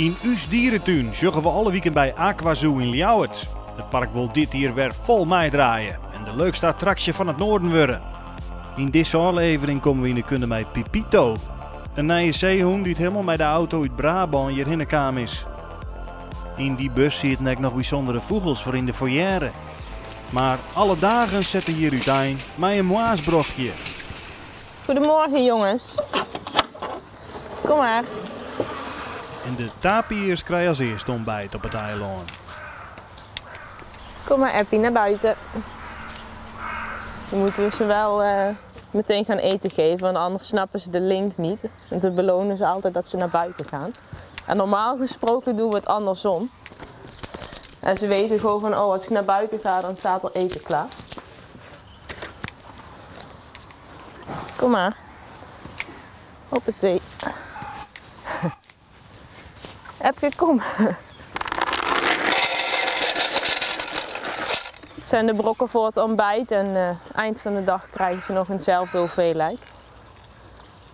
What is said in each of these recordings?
Yn ús dieretún sjogge we alle wiken by AquaZoo yn Ljouwert. It park wol dit jier wer fol meidraaie en de leukste attraksje fan it Noarden wurde. Yn dizze ôflevering komme we yn 'e kunde mei Pipito, in nije seehûn dy't hielendal mei de auto út Brabân hjirhinne kaam is. Yn dy bus sieten ek noch bysûndere fûgels foar yn de foyer. Mar alle dagen sette hjir útein mei in moarnsbrochje. Goedemorgen jongens. Kom maar. En de tapirs krije as earste ontbijt op it eilân. Kom maar Eppie, naar buiten. Dan moeten we ze wel meteen gaan eten geven, want anders snappen ze de link niet. Want we belonen ze altijd dat ze naar buiten gaan. En normaal gesproken doen we het andersom. En ze weten gewoon van, oh, als ik naar buiten ga, dan staat er eten klaar. Kom maar. Hoppatee. Epke, kom. Het zijn de brokken voor het ontbijt en eind van de dag krijgen ze nog eenzelfde hoeveelheid.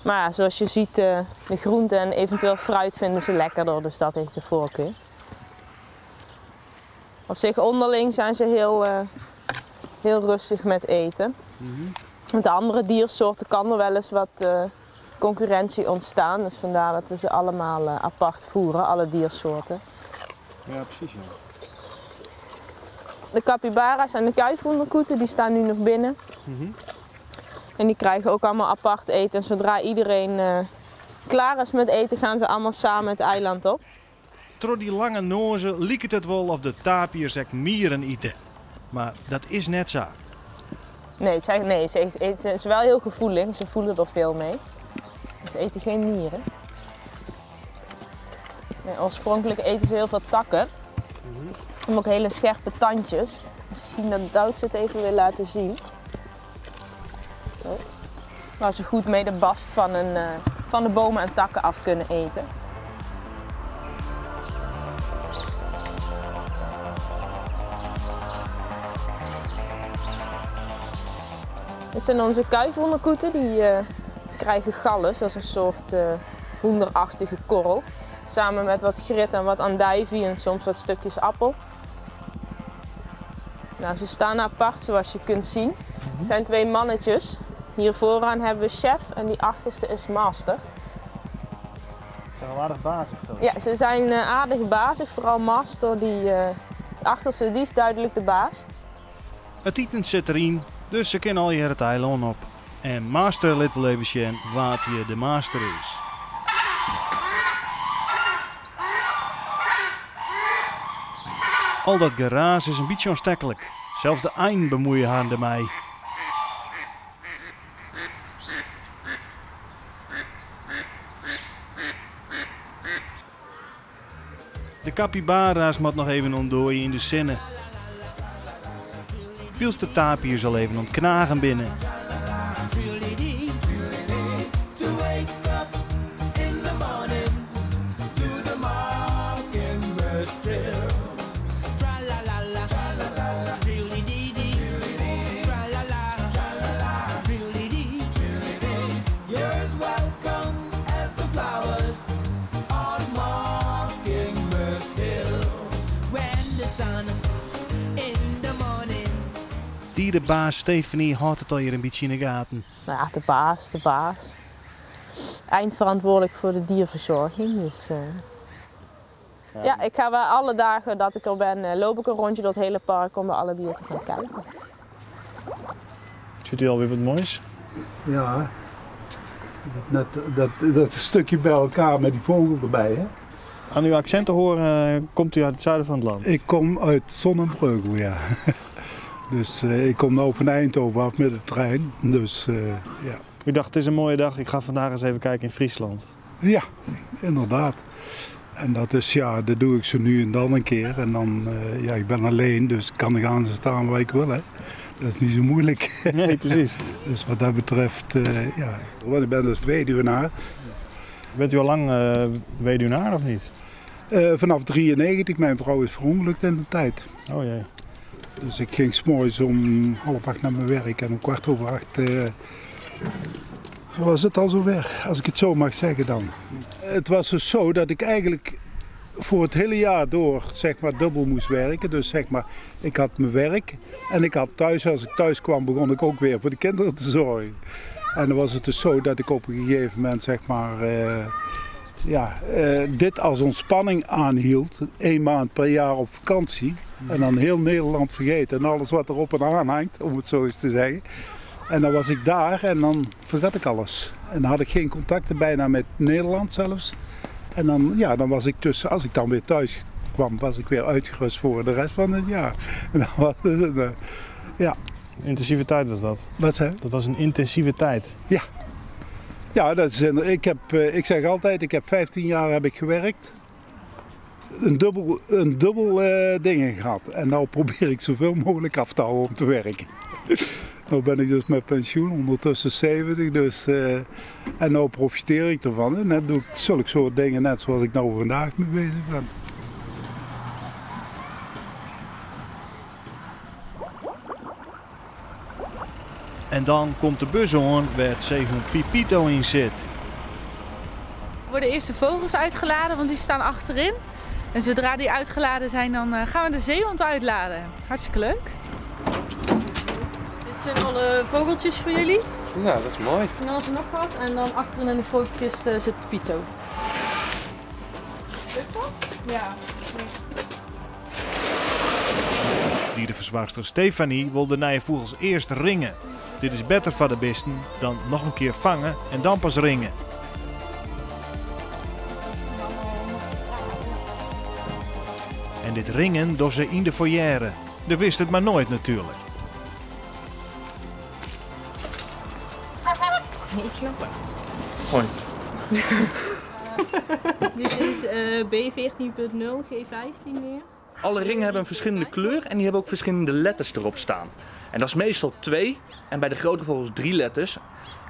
Maar zoals je ziet, de groenten en eventueel fruit vinden ze lekkerder, dus dat heeft de voorkeur. Op zich onderling zijn ze heel rustig met eten. Met de andere diersoorten kan er wel eens wat concurrentie ontstaan, dus vandaar dat we ze allemaal apart voeren, alle diersoorten. Ja, precies. Ja. De capybara's en de kuifhoenderkoeten die staan nu nog binnen. En die krijgen ook allemaal apart eten. En zodra iedereen klaar is met eten, gaan ze allemaal samen het eiland op. Troch dy lange noazen liket it wol of de tapirs ek mieren ite. Mar dat is net sa. Nee, ze is wel heel gevoelig. Ze voelen er veel mee. Ze eten geen mieren. Nee, oorspronkelijk eten ze heel veel takken. Ze hebben ook hele scherpe tandjes. Misschien dat Duits het even wil laten zien. Zo. Waar ze goed mee de bast van de bomen en takken af kunnen eten. Dit zijn onze kuifhoenderkoeten, die krijgen gallus, dat is een soort hoenderachtige korrel. Samen met wat grit en wat andijvie en soms wat stukjes appel. Ze staan apart zoals je kunt zien. Het zijn twee mannetjes. Hier vooraan hebben we chef en die achterste is master. Ze zijn wel aardig bazig toch? Ja, ze zijn aardig bazig. Vooral master, de achterste, die is duidelijk de baas. It iten sit deryn, dus se kinne allegear it eilân op. En master lit wol even sjen wa't hjir de master is. Al dat geraas is in bytsje oansteklik. Sels de einen bemuoie harren dermei. De capybara's moat noch even ûntdoaie yn de sinne. Wylst de tapirs al even oan it knagen binne. Dierenbaas Stephanie hâldt it allegear in bytsje yn de gaten. De baas, de baas. Eindverantwoordelijk voor de dierverzorging. Dus ja, ik ga wel alle dagen dat ik er ben, loop ik een rondje door het hele park om bij alle dieren te gaan kijken. Ziet u alweer wat moois? Ja, dat stukje bij elkaar met die vogel erbij. Hè? Aan uw accent te horen komt u uit het zuiden van het land? Ik kom uit Son en Breugel, ja. Dus ik kom nou van Eindhoven af met de trein. Dus ja. U dacht, het is een mooie dag, ik ga vandaag eens even kijken in Friesland. Ja, inderdaad. En dat doe ik zo nu en dan een keer. En dan, ja, ik ben alleen, dus kan ik aan ze staan waar ik wil. Hè. Dat is niet zo moeilijk. Nee, precies. Dus wat dat betreft, ja. Want ik ben dus weduwnaar. Bent u al lang weduwnaar of niet? Vanaf 93, mijn vrouw is verongelukt in de tijd. Oh jee. Dus ik ging 's morgens om half acht naar mijn werk en om kwart over acht was het al zover, als ik het zo mag zeggen dan. Het was dus zo dat ik eigenlijk voor het hele jaar door zeg maar, dubbel moest werken. Dus zeg maar, ik had mijn werk en ik had thuis, als ik thuis kwam, begon ik ook weer voor de kinderen te zorgen. En dan was het dus zo dat ik op een gegeven moment zeg maar, dit als ontspanning aanhield. 1 maand per jaar op vakantie. En dan heel Nederland vergeten en alles wat erop en aan hangt, om het zo eens te zeggen. En dan was ik daar en dan vergat ik alles. En dan had ik geen contacten bijna met Nederland zelfs. En dan, ja, dan was ik tussen, als ik dan weer thuis kwam, was ik weer uitgerust voor de rest van het jaar. En dan was het een, ja. Intensieve tijd was dat? Wat zei je? Dat was een intensieve tijd. Ja. Ja, dat is een, ik zeg altijd, ik heb 15 jaar heb ik gewerkt. Een dubbel dingen gehad. En nou probeer ik zoveel mogelijk af te houden om te werken. Nou ben ik dus met pensioen, ondertussen 70, dus, en nou profiteer ik ervan. En dan doe ik zulke soort dingen, net zoals ik nou vandaag mee bezig ben. En dan komt de bus aan waar het zeehond Pipito in zit. Er worden eerst de vogels uitgeladen, want die staan achterin. En zodra die uitgeladen zijn, dan gaan we de zeehond uitladen. Hartstikke leuk. Dit zijn alle vogeltjes voor jullie. Nou, dat is mooi. En dan is er nog wat. En dan achterin in de grote kist zit Pipito. Lukt dat? Ja. Dierenverzorgster Stefanie wil de nieuwe vogels eerst ringen. Dit is beter voor de beesten dan nog een keer vangen en dan pas ringen. En dit ringen door ze in de foyer. De wist het maar nooit natuurlijk. Nee, ik klappert. Hoi. Dit is B14.0, G15 weer. Alle ringen hebben een verschillende kleur en die hebben ook verschillende letters erop staan. En dat is meestal 2 en bij de grote vogels 3 letters.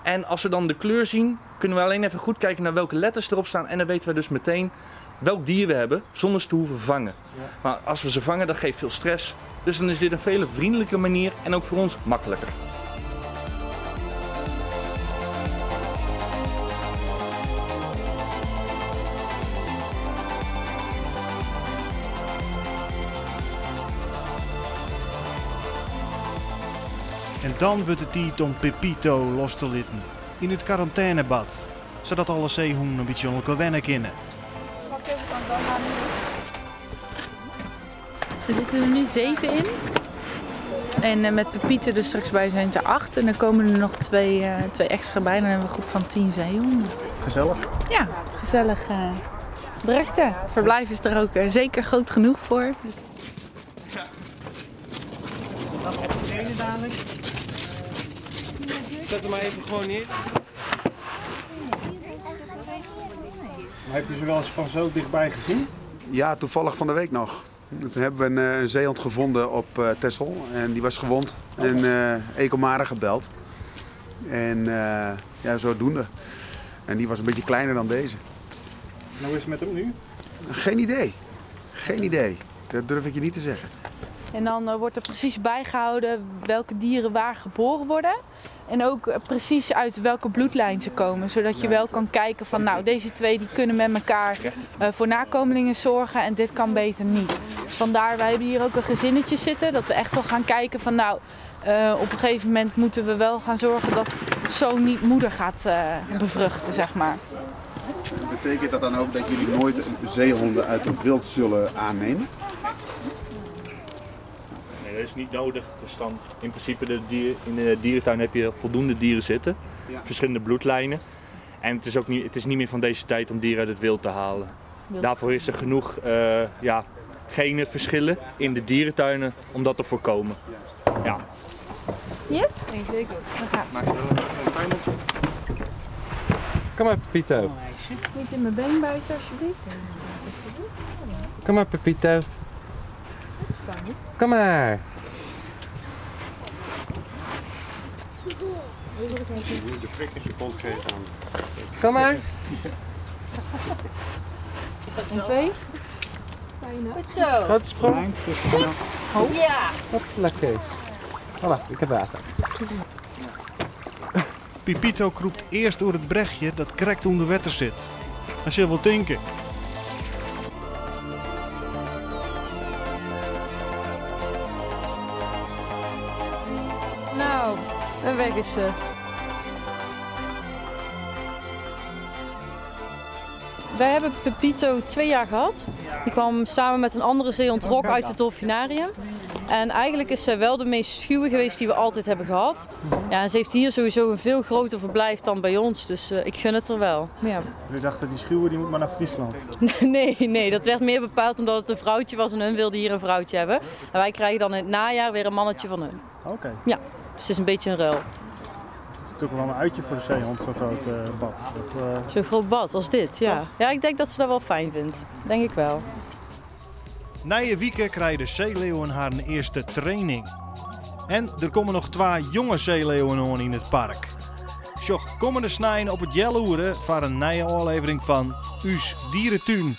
En als we dan de kleur zien, kunnen we alleen even goed kijken naar welke letters erop staan. En dan weten we dus meteen welk dier we hebben, zonder ze te hoeven vangen. Ja. Maar als we ze vangen, dat geeft veel stress. Dus dan is dit een veel vriendelijke manier en ook voor ons makkelijker. En dan wordt het tijd om Pipito los te laten in het quarantainebad, zodat alle zeehonden een beetje elkaar wennen kunnen. Er zitten er nu 7 in. En met Pipito er straks bij zijn het er 8. En dan komen er nog 2 extra bij. Dan hebben we een groep van 10 zeehonden. Gezellig? Ja, gezellig drukte. Het verblijf is er ook zeker groot genoeg voor. Ja. Even dadelijk. Zet hem maar even gewoon neer. Maar heeft u ze wel eens van zo dichtbij gezien? Ja, toevallig van de week nog. Toen hebben we een zeehond gevonden op Texel en die was gewond. En Ecomare gebeld. En ja, zodoende. En die was een beetje kleiner dan deze. En hoe is het met hem nu? Geen idee. Geen idee. Dat durf ik je niet te zeggen. En dan wordt er precies bijgehouden welke dieren waar geboren worden. En ook precies uit welke bloedlijn ze komen. Zodat je wel kan kijken van nou, deze twee die kunnen met elkaar voor nakomelingen zorgen en dit kan beter niet. Dus vandaar, wij hebben hier ook een gezinnetje zitten. Dat we echt wel gaan kijken van nou, op een gegeven moment moeten we wel gaan zorgen dat zoon niet moeder gaat bevruchten, zeg maar. Betekent dat dan ook dat jullie nooit zeehonden uit het wild zullen aannemen? Nee, dat is niet nodig. Dus dan in principe in de dierentuin heb je voldoende dieren zitten. Ja. Verschillende bloedlijnen. En het is ook niet, het is niet meer van deze tijd om dieren uit het wild te halen. Daarvoor is er genoeg genenverschillen in de dierentuinen om dat te voorkomen. Ja. Yes? Nee, zeker. Dan gaat het. Kom maar, Pepito. Niet in mijn been buiten, alsjeblieft. Kom maar, Pepito. Kom maar. De prik in je kont geven. Kom maar. En 2. Goed zo. Grote sprong. Ja. Lekker. Voilà, ik heb water. Pipito kroept eerst door het brechtje dat krekt onder water zit. Hij zal wel tinken. En weg is ze. Wij hebben Pepito 2 jaar gehad. Die kwam samen met een andere zeehond Rock uit het dolfinarium. En eigenlijk is zij wel de meest schuwe geweest die we altijd hebben gehad. Ja, en ze heeft hier sowieso een veel groter verblijf dan bij ons. Dus ik gun het er wel. Ja. Jullie dachten die schuwe die moet maar naar Friesland. Nee, nee, dat werd meer bepaald omdat het een vrouwtje was en hun wilden hier een vrouwtje hebben. En wij krijgen dan in het najaar weer een mannetje van hun. Oké. Ja, dus het is een beetje een ruil. Het is natuurlijk wel een uitje voor de zeehond, zo'n groot bad. Of, Zo'n groot bad als dit, ja. Ja, ik denk dat ze dat wel fijn vindt. Denk ik wel. Nije wike krije de seeleeuwen har earste training. En der komme noch twa jonge seeleeuwen oan yn it park. Sjoch, kommende snein op it healoere foar in nije ôflevering fan Us Dieretún.